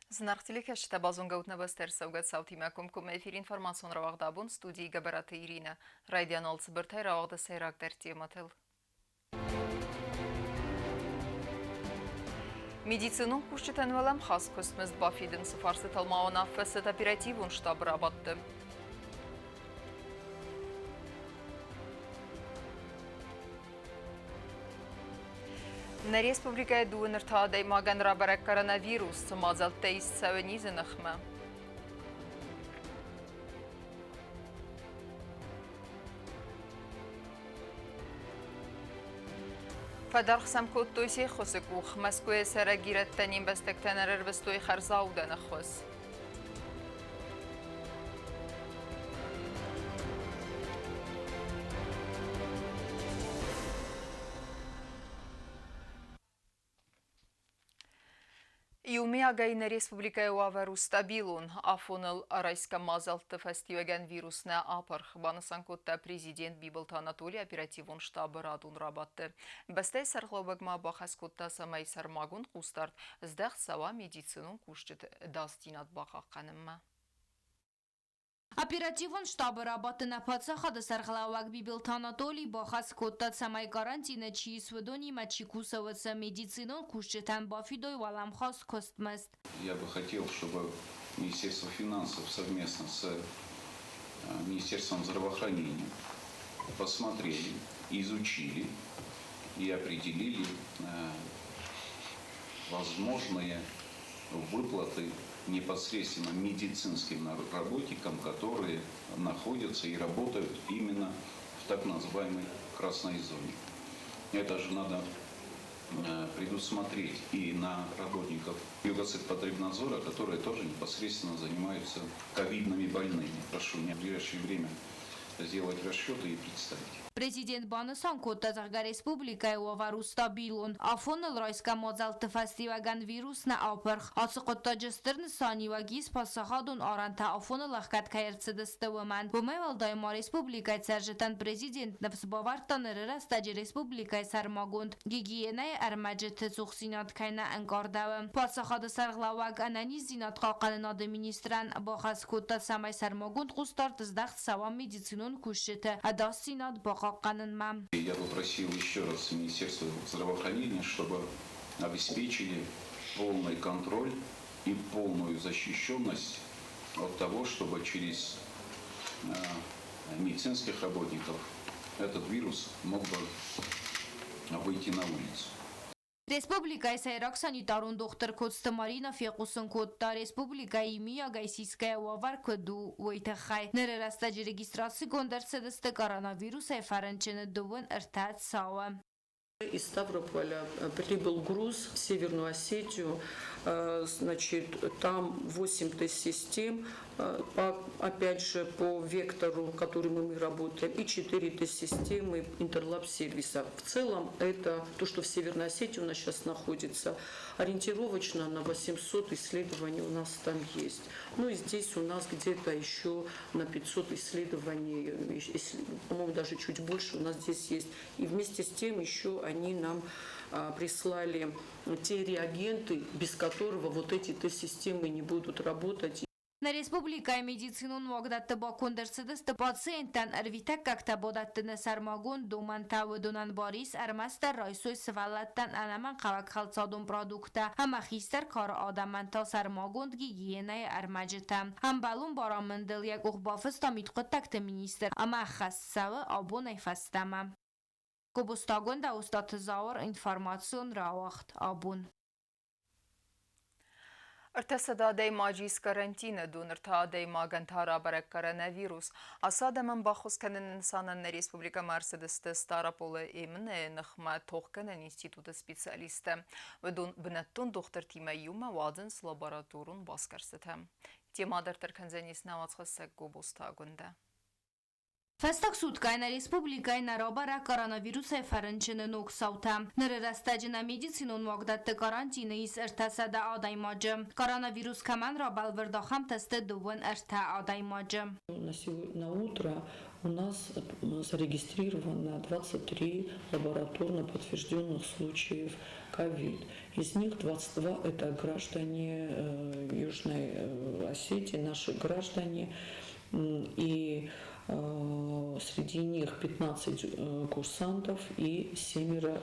Зынаргъ телекӕсджытӕ, базонгӕ ут нӕ бӕстӕ ӕрцӕугӕ цаутимӕ комкоммӕ эфир информацион рауагъд абон студийы Гӕбӕраты Иринӕ. Райдиан алцыбыртӕй рауагъды сӕйрагдӕр темӕтыл. Медицинон кусджытӕн уӕлӕмхас куыстмызд бафидын цы фарстытыл ма уынаффӕ цыд оперативон штабы рабадты. Нӕ республикӕйы дыууын ӕртӕ адӕймагӕн рабӕрӕг коронавирус, цы мадзӕлттӕ ист цӕуы низы ныхмӕ. Фӕдаргъ сӕм кодтой се ххуысы къух. Мӕскуыйы цӕрӕг ирӕттӕ не мбӕстӕгтӕн ӕрӕрвыстой хӕрзаудӕн ӕххуыс. Иумиагӕй нӕ республикӕйы уавӕр у стабилон. Афоныл райсгӕ мадзӕлтты фӕстиуӕгӕн вирус нӕ апырх, банысан кодта президент Бибылты Анатолий оперативон штабы радон рабадты. Бӕстӕйы сӕргълӕууӕг ма бахӕс кодта, цӕмӕй сӕрмагонд хъусдард здӕхт цӕуа медицинон кусджыты ӕдасдзинад бахъахъхъӕнынмӕ. Оперативон штабы рабадты нӕ паддзахады сӕргълӕууӕг Бибылты Анатолий бахӕс кодта, цӕмӕй карантины чи ис, уыдонимӕ чи кусы, уыцы медицинон кусджытӕн бафидой уӕлӕмхас куыстмызд. Я бы хотел, чтобы Министерство финансов совместно с Министерством здравоохранения посмотрели, изучили и определили возможные выплаты непосредственно медицинским работникам, которые находятся и работают именно в так называемой красной зоне. Это же надо предусмотреть и на работников Югосетпотребнадзора, которые тоже непосредственно занимаются ковидными больными. Прошу меня в ближайшее время сделать расчеты и представить. Президент банысан кодта, зӕгъгӕ, республикӕйы уавӕр у стабилон. Афоныл райсгӕ мадзӕлтты фӕстиуӕгӕн вирус нӕ апырх. Ацы хъуыддаджы стыр нысаниуӕг ис паддзахадон арӕнтӕ афоныл ӕхгӕд кӕй ӕрцыдысты, уымӕн. Уымӕй уӕлдай ма республикӕйы цӕрджытӕн президент ныфс бавӕрдта ныры рӕстӕджы республикӕйы сӕрмагонд гигиенӕйы ӕрмӕджыты цухдзинад кӕй нӕ ӕнкъардӕуы. Паддзахады сӕргълӕууӕг ӕнӕниздзинад хъахъхъӕнынады министрӕн бахӕс кодта, цӕмӕй сӕрмагонд хъусдард здӕхт цӕуа медицинон кусджыты ӕдасдзинад бахъахъхъӕнынмӕ. Я попросил еще раз Министерство здравоохранения, чтобы обеспечили полный контроль и полную защищенность от того, чтобы через медицинских работников этот вирус мог бы выйти на улицу. Республикӕйы сӕйраг санитарон дохтыр Коцты Марина фехъусын кодта, республикӕйы иумиагӕй сисгӕ уавӕр куыд у, уый тыххӕй. Ныры рӕстӕджы регистрацигонд ӕрцыдысты коронавирусӕй фӕрынчыны 23 цауы. Из Ставрополя прибыл груз в Северную Осетию. Значит, там 8 тест-систем, опять же, по вектору, которым мы работаем, и 4 тест-системы Интерлаб-сервиса. В целом, это то, что в Северной Осетии у нас сейчас находится, ориентировочно на 800 исследований у нас там есть. Ну и здесь у нас где-то еще на 500 исследований, по-моему, даже чуть больше у нас здесь есть. И вместе с тем еще они нам прислали те реагенты, без которого вот эти тест-системы не будут работать. Нӕ республикӕйы медицинон уагдӕтты баконд ӕрцыдысты пациенттӕн ӕрвитӕггӕгтӕ бадӕттыны сӕрмагонд домӕнтӕ. Уыдонӕн бар ис ӕрмӕстдӕр райсой сывӕллӕттӕн ӕнӕмӕнгхъӕуӕг хӕлцадон продукттӕ ӕмӕ хистӕр кары адӕмӕн та сӕрмагонд гигиенӕйы ӕрмӕджытӕ. Ӕмбӕлон барамындыл йӕ къух бафыста мидхъуыддӕгты министр ӕмӕ ӕххӕст цӕуы абонӕй фӕстӕмӕ. Гобозтагонд Устаты Зауыр информацион рауагъд абон. 300 адӕймаджы ис карантины, донорты адӕймагӕн та рабӕрӕг коронавирус. Ацы адӕмӕн баххуыс кӕныны нысанӕн нӕ республикӕмӕ ӕрцыдысты Стъараполы МНЭ-йы ныхмӕ тохгӕнӕн институты специалисттӕ. Уыдон бынӕттон дохтыртимӕ иумӕ уадзынц лабораторон басгӕрстытӕ. Темӕ дарддӕр кӕндзӕнис нӕ уацхӕссӕг Гобозты Агуындӕ. Фӕстаг суткӕйы нӕ республикӕйы нӕ рабӕрӕг коронавирусӕй фӕрынчыны ног цаутӕ. Ныры рӕстӕджы нӕ медицинон уагдӕтты карантины ис 300 адӕймаджы. Коронавирус кӕмӕн рабӕлвырд, ахӕм тесты 33 адӕймаджы. На утро У нас зарегистрировано 23 лабораторно подтвержденных случаев ковид. Из них 22 – это граждане Южной Осетии, наши граждане. И среди них 15 курсантов и 7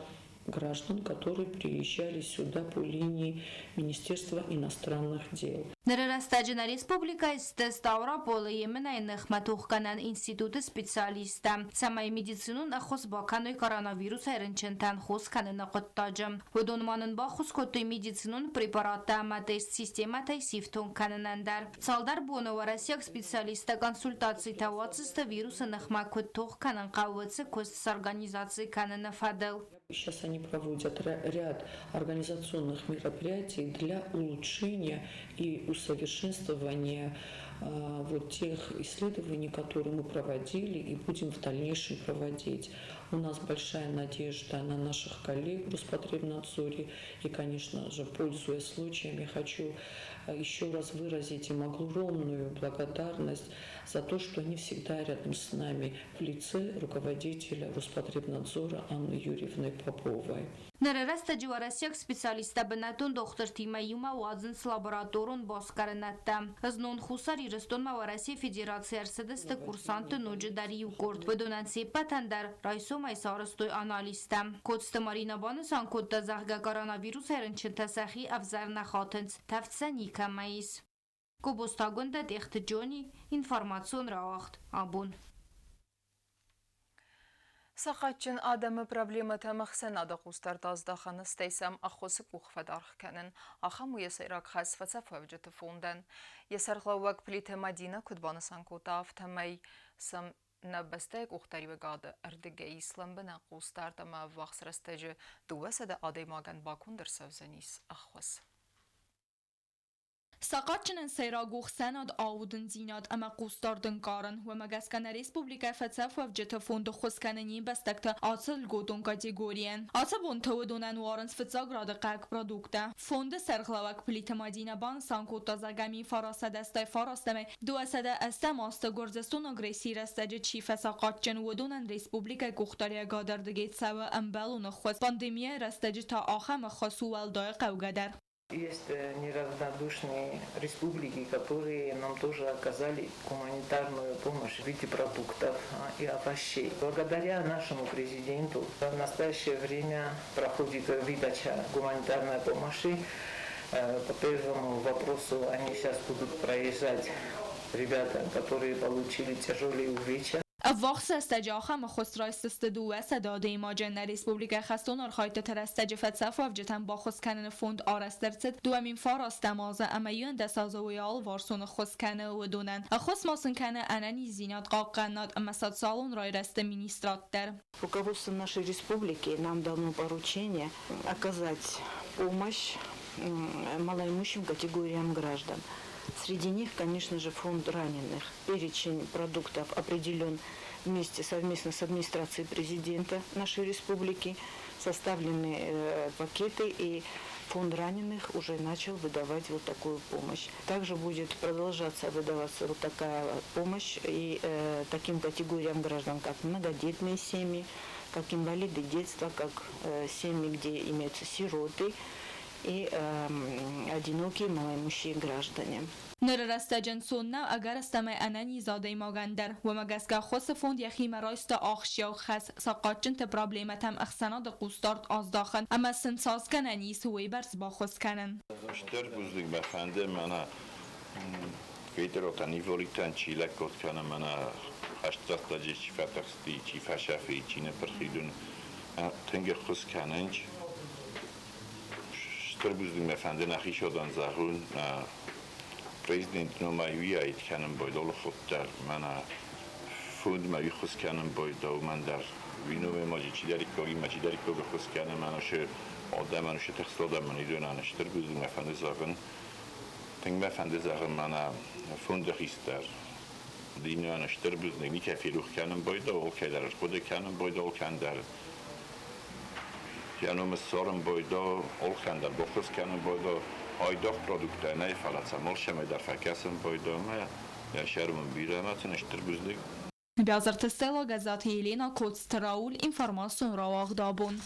граждан, которые приезжали сюда по линии Министерства иностранных дел. Ныры рӕстӕджы нӕ республикӕйы сты Стъараполы емынӕйы ныхмӕ тохгӕнӕн институты специалисттӕ, цӕмӕй медицинон ӕххуыс бакӕной коронавирусӕй рынчынтӕн хос кӕныны хъуыддаджы. Уыдон ма нын баххуыс кодтой медицинон препараттӕ ӕмӕ тест-системӕтӕй сифтонг кӕнынӕн дӕр. Цалдӕр боны уӕрӕсейаг специалисттӕ консультацитӕ уадздзысты вирусы ныхмӕ куыд тох кӕнын хъӕуы, уыцы куыст сорганизаци кӕныны фӕдыл. Сейчас они проводят ряд организационных мероприятий для улучшения и усовершенствования вот тех исследований, которые мы проводили и будем в дальнейшем проводить. У нас большая надежда на наших коллег в Роспотребнадзоре. И, конечно же, пользуясь случаем, я хочу еще раз выразить им огромную благодарность за то, что они всегда рядом с нами в лице руководителя Роспотребнадзора Анны Юрьевны Поповой. Ныры рӕстӕджы уӕрӕсейаг специалисттӕ бынӕттон дохтыртимӕ иумӕ уадзынц лабораторон басгарынӕдтӕ. Знон Хуссар Ирыстонмӕ Уӕрӕсейы Федерацийӕ ӕрцыдысты курсантты ноджыдӕр иу къорд. Уыдонӕн се ппӕтӕн дӕр райсомӕй сарӕзтой анализтӕ. Коцты Маринӕ банысан кодта, зӕгъгӕ, коронавирусӕй рынчынтӕ сӕхи ӕвзӕр нӕ хатынц, тӕвд сӕ никӕмӕ ис. Гобозты Агуындӕ, Тъехты Джони, информацион рауагъд абон. Сахъатджын адӕмы проблемӕтӕм ӕхсӕнады хъусдард аздахын, стӕй сӕм ӕххуысы къух фӕдаргъ кӕнын. Ахӕм у йӕ сӕйраг хӕс фӕцӕфуӕвджыты фондӕн. Йӕ сӕргълӕууӕг Плиты Мадинӕ куыд банысан кодта, афтӕмӕй сӕм нӕ бӕстӕйы къухдариуӕгады ӕрдыгӕй ис лӕмбынӕг хъусдард ӕмӕ ӕввахс рӕстӕджы 200 адӕймагӕн баконд ӕрцӕудзӕнис ӕххуыс. Сахъатджынӕн сӕйраг у хсӕнад аудындзинад ӕмӕ хъусдард ӕнкъарын. Уымӕ гӕсгӕ нӕ республикӕ фӕцӕфуӕвджыты фонды ххуыс кӕны не мбӕстӕгты ацы льготон категорийӕн. Ацы бонты уыдонӕн уарынц фыццаг рады хъӕг продукттӕ. Фонды сӕргълӕууӕг Плиты Мадинӕ банысан кодта, зӕгъгӕ, 1989 280 азты Гуырдзыстоны агрессийы рӕстӕджы чи фӕсахъатджын, уыдонӕн республикӕйы къухдариуӕгады ӕрдыгӕй цӕуы ӕмбӕлон ӕххуыс, пандемийӕйы рӕстӕджы та ахӕм ӕххуыс у уӕлдай хъӕугӕдӕр. Есть неравнодушные республики, которые нам тоже оказали гуманитарную помощь в виде продуктов и овощей. Благодаря нашему президенту в настоящее время проходит выдача гуманитарной помощи. По первому вопросу они сейчас будут проезжать ребята, которые получили тяжелые увечья. Ӕввахс рӕстӕджы ахӕм ӕххуыс райсдзысты 200 адӕймаджы. Нӕ республикӕйы хӕстон архайдтыты рӕстӕджы фӕцӕфуӕвджытӕн баххуыс кӕныны фонд арӕзт ӕрцыд 2009 азы ӕмӕ 11 азы уый алыварсон ӕххуыс кӕны уыдонӕн. Ӕххуыс ма сын кӕны ӕнӕниздзинад хъахъхъӕнынад ӕмӕ социалон райрӕзты министрад дӕр. Руководство нашей республики нам дано поручение оказать помощь малоимущим категориям граждан. Среди них, конечно же, фонд раненых. Перечень продуктов определен вместе совместно с администрацией президента нашей республики. Составлены пакеты, и фонд раненых уже начал выдавать вот такую помощь. Также будет продолжаться выдаваться вот такая помощь и таким категориям граждан, как многодетные семьи, как инвалиды детства, как семьи, где имеются сироты и одинокие малоимущие граждане. Ныры рӕстӕджы ӕнцон нӕу ӕгӕрыстӕмӕй ӕнӕниз адӕймагӕн дӕр. Уымӕ гӕсгӕ ӕххуысы фонд йӕхимӕ райста ахсджиаг хӕс сахъатджынты проблемӕтӕм ӕхсӕнады хъусдард аздахын ӕмӕ сын цас гӕнӕн ис, уыйбӕрц баххуыс кӕнын. Стыр бузныг мӕ фӕнды мӕнӕ Федоротӕн, Иворитӕн чи лӕггад кӕны, мӕнӕ хӕстдзӕттӕджы чи фӕтыхсти, чи фӕсӕфи, чи ныппырх и, тынг ӕххуыс кӕнынц. Стыр бузныг мӕ фӕнды нӕхи зӕгъун, президент номӕй уйайд кӕнын байдалы хуыддӕр, мӕнӕ фондмӕ ӕххуыс кӕнын байдау, уымӕн дӕр уый номӕй ма чидӕриккаг ма чидӕриккаг ӕххуыс кӕны, мӕнӕ шы адӕмӕн, шы тыхст адӕмӕн идонӕн стыр бузныг мӕ фӕнды зӕгъын. Тынг мӕ фӕнды зӕгъын мӕнӕ фонды хистӕр Динӕн стыр бузныг, никӕй ферох кӕнын байдау, алкӕй дӕр ӕрхъуыды кӕнын байдау, алкӕн дӕр йӕ номы ссарын байдау, алкӕн дӕр баххуыс кӕнын байдау, айдагъ продукттӕ нӕй, фӕлӕ цӕм алцӕмӕй дӕр фӕкӕсын байдау ӕмӕ йӕ сӕр мын бирӕ ӕмӕ сын стыр бузныг. Бязырты Стелла, Гӕззаты Елена, Коцты Рауль, информацион рауагъд абон.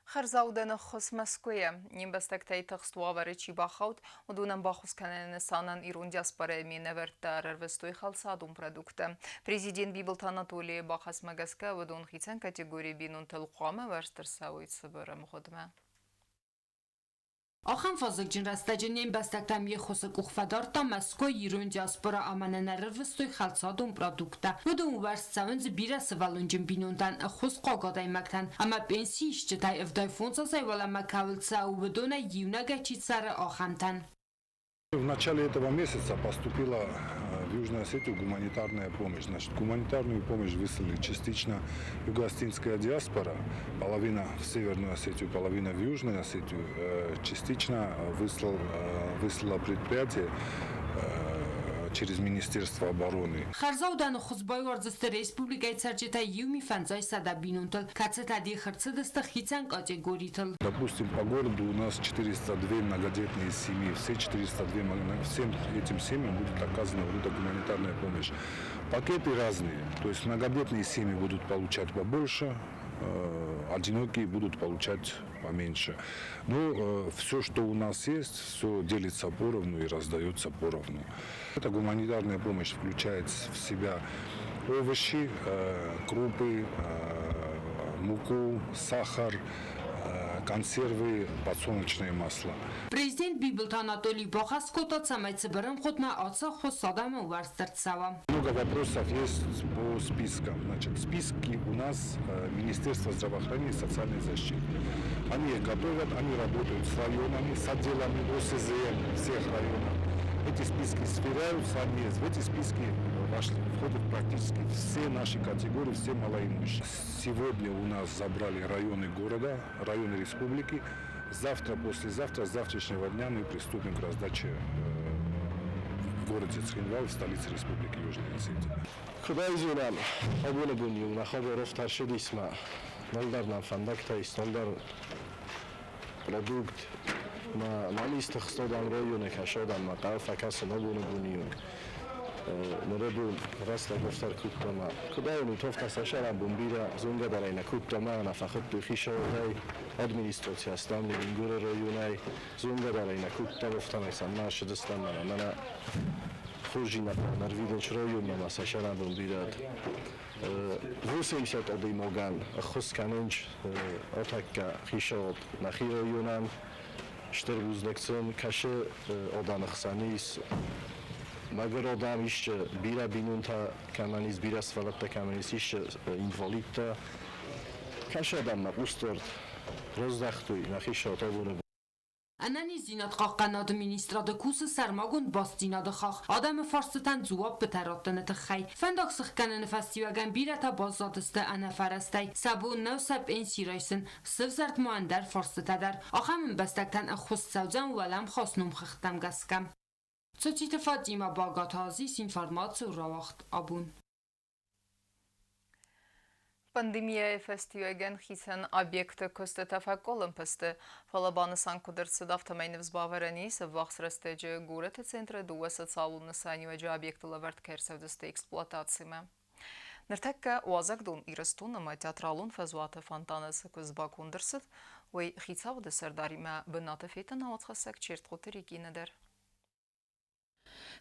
Хӕрзаудӕн ӕххуыс Мӕскуыйӕ. Не мбӕстӕгтӕй тыхст уавӕры чи бахауд, уыдонӕн баххуыс кӕныны нысанӕн ирон диаспорӕйы минӕвӕрттӕ ӕрӕрвыстой хӕлцадон продукттӕ. Президент Бибылты Анатолийы бахӕсмӕ гӕсгӕ уыдон хицӕн категорийы бинонтыл хъуамӕ уӕрст ӕрцӕуой цыбыр ӕмгъуыдмӕ. Ахӕм вазыгджын рӕстӕджы не мбӕстӕгтӕм йе ххуысы къух фӕдардта Мӕскуыйы ирон диаспорӕ ӕмӕ нын ӕрӕрвыстой хӕлцадон продукттӕ. Уыдон уӕрст цӕуынц бирӕ сывӕллонджын бинонтӕн, ӕххуысхъуаг адӕймӕгтӕн ӕмӕ пенсиисджытӕй 75 азӕй уӕлӕмӕ кӕуыл цӕуы, уыдонӕй иунӕгӕй чи цӕры, ахӕмтӕн. В начале этого месяца поступила в Южную Осетию гуманитарная помощь. Значит, гуманитарную помощь выслали частично юго-осетинская диаспора, половина в Северную Осетию, половина в Южную Осетию. Частично выслало предприятие через Министерство обороны. Хӕрзаудӕны ӕххуыс байуардзысты республикӕйы цӕрджытӕ 1500 бинонтыл, кӕцытӕ дих ӕрцыдысты хицӕн категоритыл. Допустим, по городу у нас 402 многодетные семьи. Все 402, всем этим семьям будет оказана вот эта гуманитарная помощь. Пакеты разные. То есть многодетные семьи будут получать побольше, одинокие будут получать поменьше. Но все, что у нас есть, все делится поровну и раздается поровну. Эта гуманитарная помощь включает в себя овощи, крупы, муку, сахар, консервы, подсолнечное масло. Президент Бибылты Анатолий бахӕс кодта, цӕмӕй цыбыр ӕмгъуыдмӕ ацы ӕххуыс адӕмы уӕрст ӕрцӕуа. Много вопросов есть по спискам. Значит, списки у нас Министерство здравоохранения и социальной защиты. Они их готовят, они работают с районами, с отделами ОСЗМ всех районов. Эти списки сверяются, они есть. В эти списки входят практически все наши категории, все малоимущие. Сегодня у нас забрали районы города, районы республики. Завтра, послезавтра, с завтрашнего дня мы приступим к раздаче в городе Цхинвал, в столице Республики Южная Осетия. Куыд зонӕм, абоны бон иу нӕ хабар ӕрцыдис ма налдӕр нӕм фӕндӕгтӕ ис, налдӕр продукт ма нал ис тыхстодам районы кӕсодам ма хъӕуы фӕкӕсын абоны бон иу ныры бон рӕстӕг ӕфтӕр кодта ма куыд ай тофта сӕ бон бирӕ зонгӕ дӕр ӕй нӕ кодта ма нӕ фӕхуыдтой хицауадӕй администрацийӕ стам Ленингоры районӕй зонгӕ дӕр ӕй нӕ кодта офтӕмӕй сӕм ма ссыдыстӕм мӕнӕ хорздзинад ӕрвидынч районмӕ ма сӕ сӕрӕнбон бирӕ 80 адӕймагӕн ӕххуыс кӕнынц атӕккӕ хицауад нӕхи районӕн стыр бузныг сын кӕсы адӕмы хсӕн ис мӕгуыр адӕм ис бирӕ бинонтӕ кӕмӕн ис бирӕ сывӕллӕттӕ кӕмӕн ис ис инвалидтӕ кӕсы адӕммӕ хъусдард раздӕхтой нӕ хицауад абоны Ӕнӕниздзинад хъахъхъӕнады министрады кусы сӕрмагонд бастдзинады хахх адӕмы фарстытӕн дзуаппытӕ раттыны тыххӕй. Фӕндаг сыхгӕныны фӕстиуӕгӕн бирӕтӕ баззадысты ӕнӕфӕрӕзтӕй. Сӕ бон нӕу сӕ пенси райсын. Сывзӕрд ма ӕндӕр фарстытӕ дӕр. Ахӕм ӕмбӕстӕгтӕн ӕххуыс цӕудзӕн уӕлӕмхас номхыгъдтӕм гӕсгӕ. Цоциты Фатима, Багаты Азиз, информацион рауагъд абон. Пандемияйы фӕстиуӕгӕн хицӕн объектты куыстытӕ фӕкъуылымпы сты, фӕлӕ банысан куыд ӕрцыд, афтӕмӕй ныфс бавӕрӕн ис, ӕввахс рӕстӕджы горӕты центры дыууӕ социалон нысаниуӕджы объекты лӕвӕрд кӕй ӕрцӕудзысты эксплуатацимӕ. Ныртӕккӕ уазӕгдон Ирыстон ӕмӕ театралон фӕзуаты фонтаны цы куыдз баконд ӕрцыд, уый хицауады сӕрдаримӕ бынаты федта науӕдхӕссӕг Чертхъоты Регинӕ дӕр.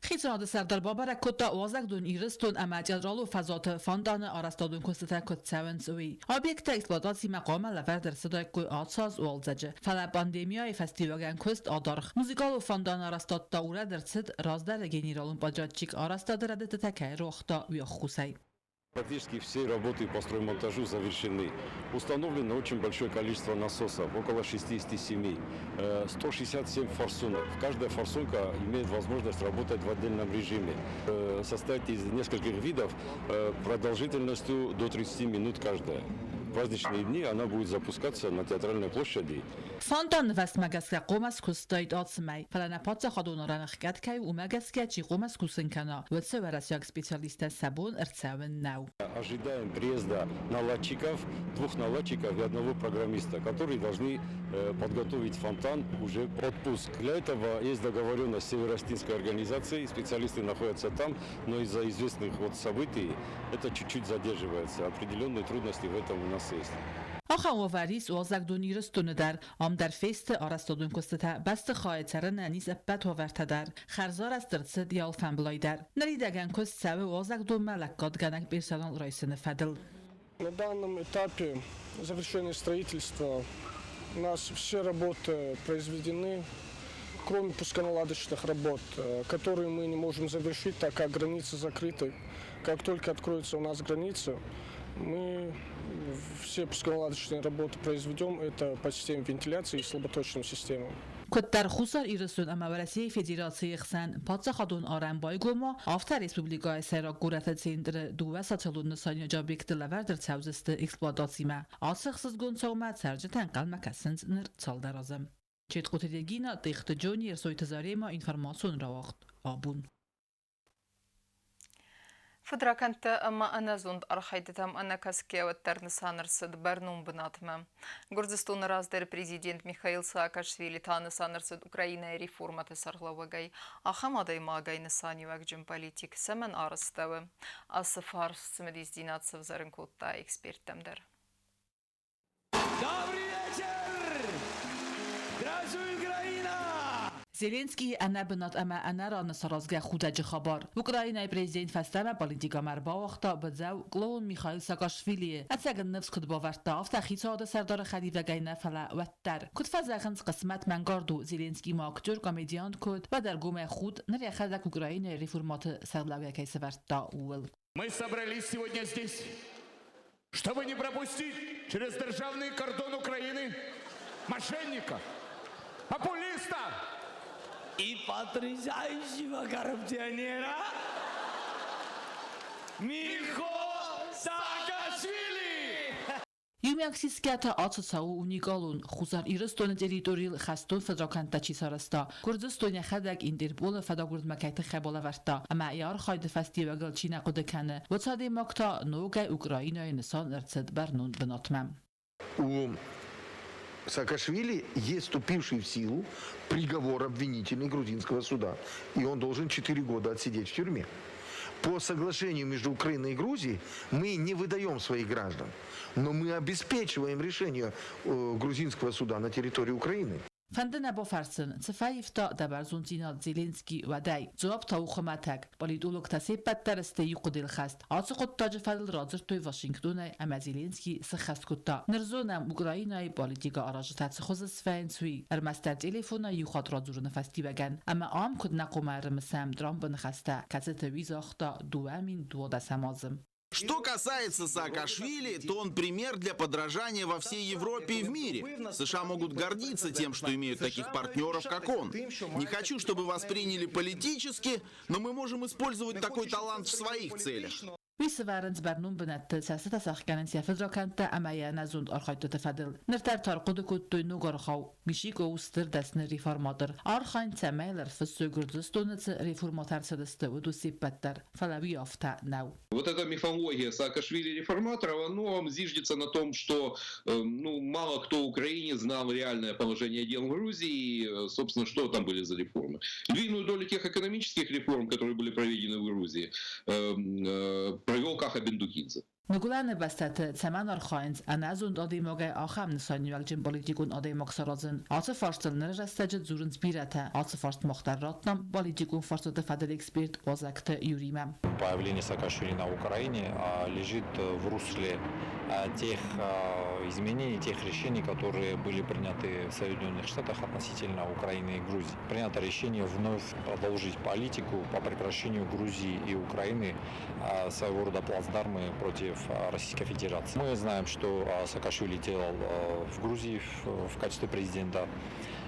Хицауады сӕрдар бабӕрӕг кодта уазӕгдон Ирыстон ӕмӕ театралон фӕзуаты фонтаны арӕзтадон куыстытӕ куыд цӕуынц, уый. Объекттӕ эксплуатацимӕ хъуамӕ лӕвӕрд ӕрцыдаиккой ацы аз уалдзӕджы, фӕлӕ пандемияйы фӕстиуӕгӕн куыст адаргъ. Музыкалон фонтаны арӕзтад та урӕд ӕрцыд, раздӕры генералон подрядчик арӕзтады рӕдыдтытӕ кӕй руагъта, уый ӕххуысӕй. Практически все работы по строймонтажу завершены. Установлено очень большое количество насосов, около 67, 167 форсунок. Каждая форсунка имеет возможность работать в отдельном режиме. Состоит из нескольких видов продолжительностью до 30 минут каждая. праздничные дни она будет запускаться на Театральной площади. Фонтан нывӕзтмӕ гӕсгӕ хъуамӕ скуыстаид ацы мӕй, фӕлӕ нӕ паддзахадон арӕн ӕхгӕд кӕй у, уымӕ гӕсгӕ чи хъуамӕ скусын кӕна, уыцы уӕрӕсейаг специалисттӕ сӕ бон ӕрцӕуын нӕу. Ожидаем приезда наладчиков, двух наладчиков и одного программиста, которые должны подготовить фонтан уже под пуск. Для этого есть договоренность с Северо-Осетинской организацией, специалисты находятся там, но из-за известных вот событий это чуть-чуть задерживается. Определенные трудности в этом у нас есть. Ахӕм уавӕр ис уазӕгдон Ирыстон-ы дӕр. Ам дӕр фесты арӕзтадон куыстытӕ, бӕстыхайы цӕрынӕн ис ӕппӕт уавӕртӕ дӕр. Хӕрзарӕзт ӕрцыд йӕ алфӕмблай дӕр. Ныридӕгӕн куыст цӕуы уазӕгдонмӕ лӕггадгӕнӕг персонал райсыны фӕдыл. На данном этапе завершения строительства у нас все работы произведены, кроме пусконаладочных работ, которые мы не можем завершить, так как границы закрыты. Как только откроется у нас граница, мы все пусконаладочные работы произведем. Это по системе вентиляции и слаботочным системам. Куыддӕр Хуссар Ирыстон ӕмӕ Уӕрӕсейы Федерацийы хсӕн паддзахадон арӕн байгом уа, афтӕ республикӕйы сӕйраг горӕты центры дыууӕ социалон нысаниуӕджы объекты лӕвӕрд ӕрцӕудзысты эксплуатацимӕ. Ацы ӕхсызгон цаумӕ цӕрджытӕ ӕнхъӕлмӕ кӕсынц ныр цалдӕр азы. Четкъуты Регина, Тъехты Джони, Ерсойты Зарема, информацион рауагъд Абон. Фыдракӕндтӕ ӕмӕ ӕнӕзонд архӕйдтытӕм ӕнӕкӕсгӕ уӕддӕр нысан ӕрцыд бӕрнон бынатмӕ. Гуырдзыстоны раздӕры президент Михаил Саакашвили та нысан ӕрцыд Украинӕйы реформӕты сӕргълӕууӕгӕй. Ахӕм адӕймагӕй нысаниуӕгджын политик цӕмӕн арӕзтӕуы? Ацы фарст цымыдисдзинад сӕвзӕрын кодта эксперттӕм дӕр. Добрый вечер! Здравствуй, Украина! Зеленскийы ӕнӕбынат ӕмӕ ӕнӕраны саразгӕ худӕджы хабар. Украинӕйы президент фӕстӕмӕ политикӕмӕ ӕрбауагъта быдзӕу клоун Михаил Саакашвилийы. Ӕцӕг ын ныфс куыд бавӕрдта, афтӕ хицауады сӕрдары хӕдивӕгӕй нӕ, фӕлӕ уӕддӕр. Куыд фӕзӕгъынц, хъысмӕт мӕнгард у, Зеленский ма актер, комедиант куыд, уӕд ӕргомӕй худ, ныр йӕхӕдӕг Украинӕйы реформӕты сӕргълӕууӕгӕй сӕвӕрдта, ууыл. Мы собрались сегодня здесь, чтобы не пропустить через державный кордон Украины мошенника, популиста и потрясающего коррупционера Михо Саакашвили! Иумиаг сисгӕ та ацы цау у уникалон. Хуссар Ирыстоны территорийыл хӕстон фыдракӕндтӕ чи сарӕзта, Гуырдзыстон йӕхӕдӕг Интерполы фӕдагуырдмӕ кӕй тыххӕй балӕвӕрдта ӕмӕ йӕ архайды фӕстиуӕгыл чи нӕ хъуыды кӕны, уыцы адӕймаг та ногӕй Украинӕйы нысан ӕрцыд бӕрнон бынатмӕ. У Саакашвили есть вступивший в силу приговор обвинительный грузинского суда, и он должен 4 года отсидеть в тюрьме. По соглашению между Украиной и Грузией мы не выдаем своих граждан, но мы обеспечиваем решение грузинского суда на территории Украины. Фӕнды нӕ бафӕрсын, цы фӕивта дӕ бӕрзонддзинад Зеленский уӕдӕй? Дзуапп та у хуымӕтӕг. Политологтӕ се ппӕт дӕр сты иу хъуыдыйыл хӕст. Ацы хъуыддаджы фӕдыл радзырдтой Вашингтонӕй ӕмӕ Зеленский сыххӕст кодта. Ныр зонӕм, Украинӕйы политикӕ аразджытӕ цы хуызы свӕййынц, уый. Ӕрмӕстдӕр телефонӕй иу хатт радзурыны фӕстиуӕгӕн. Ӕмӕ ам куыд нӕ хъуамӕ ӕрымысӕм Трампы ныхӕстӕ, кӕцыты уый загъта 2012 азы. Что касается Саакашвили, то он пример для подражания во всей Европе и в мире. США могут гордиться тем, что имеют таких партнеров, как он. Не хочу, чтобы восприняли политически, но мы можем использовать такой талант в своих целях. Уый сӕвӕрынц бӕрнон бынӕтты, цӕстытӕ сӕхгӕнынц йӕ фыдракӕндтӕ ӕмӕ йӕ ӕнӕзонд архайдтыты фӕдыл. Ныр дӕр та ӕрхъуыды кодтой ног аргъау Мишико у стыр дӕсны реформатор. Архайын, цӕмӕй ӕрфыссой Гуырдзыстоны цы реформӕтӕ ӕрцыдысты, уыдон се ппӕт дӕр. Фӕлӕ уый афтӕ нӕу. Вот эта мифология Саакашвили реформаторов, оно зиждется на том, что ну, мало кто в Украине знал реальное положение дел в Грузии и, собственно, что там были за реформы. Львиную долю тех экономических реформ, которые были проведены в Грузии, провел Каха Бендукидзе. Ныгуылӕны бӕстӕты цӕмӕн архайынц ӕнӕзонд адӕймагӕй ахӕм нысаниуӕгджын политикон адӕймаг саразын? Ацы фарстыл ныры рӕстӕджы дзурынц бирӕтӕ. Ацы фарст мах дӕр радтам политикон фарстыты фӕдыл эксперт Уазӕгты Юримӕ. Появление Саакашвили на Украине лежит в русле тех изменений, тех решений, которые были приняты в Соединенных Штатах относительно Украины и Грузии. Принято решение вновь продолжить политику по прекращению Грузии и Украины своего рода плацдармы против Российской Федерации. Мы знаем, что Саакашвили делал в Грузии в качестве президента.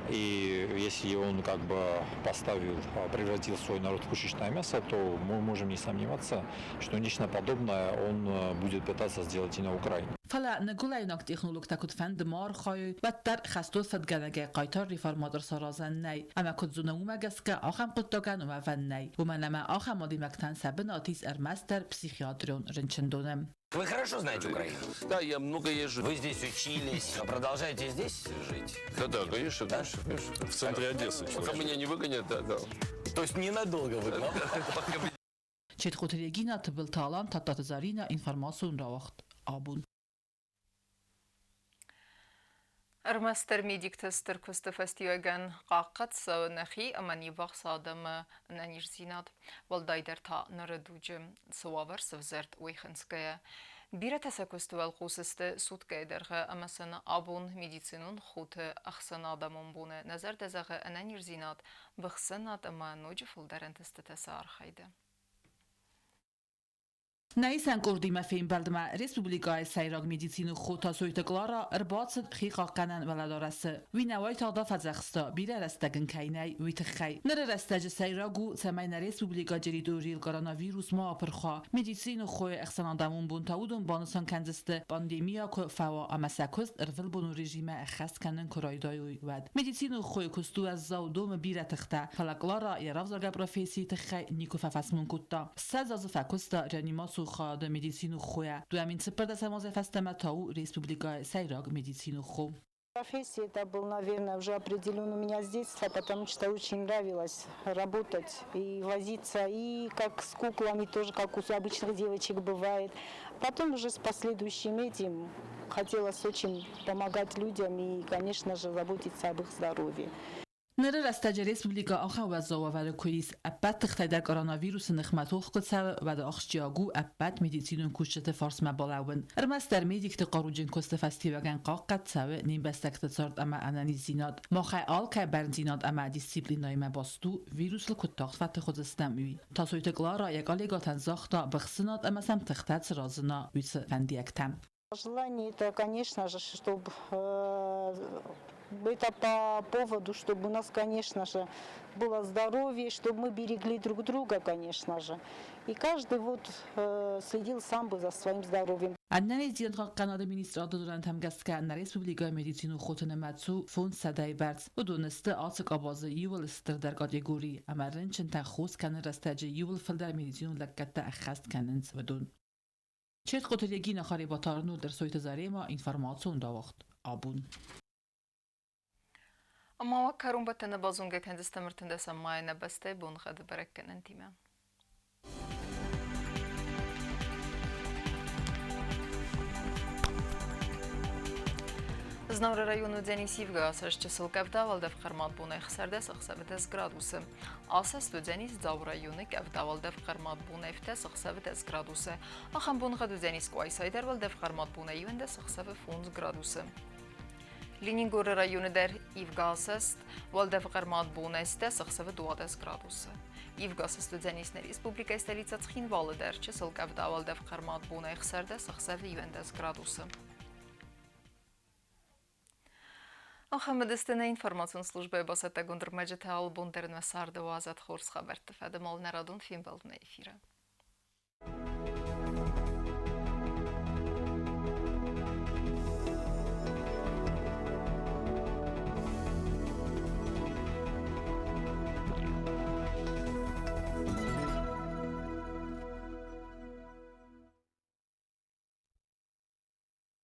И если он как бы поставил, превратил свой народ в пушечное мясо, то мы можем не сомневаться, что нечто подобное он будет пытаться сделать и на Украине. Фӕлӕ ныгуылӕйнаг технологтӕ куыдфӕнды ма архайой, уӕддӕр хӕстон фыдгӕнӕгӕй хъайтар реформатор саразӕн нӕй, ӕмӕ куыд зонӕм, уымӕ гӕсгӕ ахӕм хъуыддагӕн уӕвӕн нӕй, уымӕн ӕмӕ ахӕм адӕймӕгтӕн сӕ бынат ис ӕрмӕстдӕр психиатрион рынчындоны. Вы хорошо знаете Украину? Да, я много езжу. Вы здесь учились, продолжаете здесь жить? Да, да, конечно, да? Конечно, конечно. В центре Одессы. Пока меня не выгонят, да, да. То есть ненадолго выгнал? Четхъуты Регинӕ, Тыбылты Алан, Тадтаты Зӕринӕ, информацион рауагъд Абон. Ӕрмӕстдӕр медикты стыр куысты фӕстиуӕгӕн хъахъхъӕд цӕуы нӕхи ӕмӕ не ввахс адӕмы ӕнӕниздзинад, уӕлдайдӕр та ныры дуджы цы уавӕр сӕвзӕрд, уый хынцгӕйӕ. Бирӕтӕ сӕ куысты уӕлхъус сты суткӕйы дӕргъы ӕмӕ сын абон медицинон хоты ӕхсӕнадӕмон боны нӕ зӕрдӕ зӕгъы ӕнӕниздзинад, быхсынад ӕмӕ ноджы фылдӕр ӕнтыстытӕ сӕ архайды. Нӕ исӕн къордимӕ фембӕлдмӕ республикӕйы сӕйраг медицинон хо Тасойты Клара ӕрбацыд хихъахъхъӕнӕн уӕлӕдарӕсы. Уый нӕ уайтагъд афӕдзӕхста, бирӕ рӕстӕг ын кӕй нӕй, уый тыххӕй. Ныры рӕстӕджы сӕйраг у, цӕмӕй нӕ республикӕ территорийыл коронавирус ма апырх уа. Медицинон хойы ӕхсӕнадӕмон бон та уыдон банысан кӕндзысты, пандемия куы фӕуа ӕмӕ сӕ куыст ӕрвылбонон режимӕ ӕххӕст кӕнын куы райдайой, уӕд. Медицинон хойы куыст у уӕззау, домы бирӕ тыхтӕ, фӕлӕ Клара йӕ равзаргӕ профессийы тыххӕй никуы фӕфӕсмон кодта. 20 азы фӕкуыста реанимацион хайады медицинон хойӕ. 2014 азӕй фӕстӕмӕ та у республикӕйы сӕйраг медицинон хо. Профессия это был, наверное, уже определен у меня с детства, потому что очень нравилось работать и возиться, и как с куклами тоже, как у обычных девочек бывает. Потом уже с последующим этим хотелось очень помогать людям и, конечно же, заботиться об их здоровье. Ныры рӕстӕджы республикӕ ахӕм уӕззау уавӕры куы ис, ӕппӕт тыхтӕй дӕр коронавирусы ныхмӕ тох куы цӕуы, уӕд ахсджиаг у ӕппӕт медицинон кусджыты фарсмӕ балӕууын. Ӕрмӕстдӕр медикты хъаруджын куысты фӕстиуӕгӕн хъахъхъӕд цӕуы не мбӕстӕгты цард ӕмӕ ӕнӕниздзинад. Махӕй алкӕй бӕрндзинад ӕмӕ дисциплинӕимӕ баст у, вирусыл куыд тагъд фӕтых уыдзыстӕм, уый. Тасойты Клара йӕ коллегӕтӕн загъта, быхсынад ӕмӕ сӕм тыхтӕ цы разына, уыцы фӕндиӕгтӕ. Желание это, конечно же, чтобы это по поводу, чтобы у нас, конечно же, было здоровье, чтобы мы берегли друг друга, конечно же. И каждый вот следил сам бы за своим здоровьем. Ӕнӕниздзинад хъахъхъӕнады министрады домӕнтӕм гӕсгӕ нӕ республикӕйы медицинон хоты нымӕц у 500-ӕй бӕрц. Уыдон сты ацы къабазы иууыл стырдӕр категори ӕмӕ рынчынтӕн хос кӕныны рӕстӕджы иууыл фылдӕр медицинон лӕггӕдтӕ ӕххӕст кӕнынц уыдон. Четхъуты Регина Харебатарну Дӕрсойты Зарема информацион рауагъд Абон. Ӕмӕ уӕ кӕронбӕттӕны базонгӕ кӕндзыстӕм 13 майы нӕ бӕстӕйы боныгъӕды бӕрӕггӕнӕнтимӕ. Знауыры районы уыдзӕни сивгӕ асӕст чысыл къӕвда, уӕлдӕф хъӕрмад бонӕй 16 ӕхсӕвы 10 градусы. Асӕст уыдзӕнис Дзауы районы къӕвда, уӕлдӕф хъӕрмад бонӕй 7 ӕхсӕвы 10 градусы. Ахӕм боныгъӕд уыдзӕнис Къуайсайы дӕр, уӕлдӕф хъӕрмад бонӕй 11 ӕхсӕвы 5 градусы. Ленингоры районы дӕр ивгӕ асӕст, уӕлдӕф хъӕрмад бонӕй 10 ӕхсӕвы 12 градусы. Ивгӕ асӕст уыдзӕнис нӕ республикӕйы столицӕ Цхинвалы дӕр, чысыл къӕвда, уӕлдӕф хъӕрмад бонӕй 16 ӕхсӕвы 11 градусы. Ахӕм уыдысты нӕ информацион службӕйы бацӕттӕгонд ӕрмӕджытӕ алыбон дӕр нӕ царды уадзӕд хорз хабӕртты фӕдыл нӕ радон фембӕлдмӕ эфиры.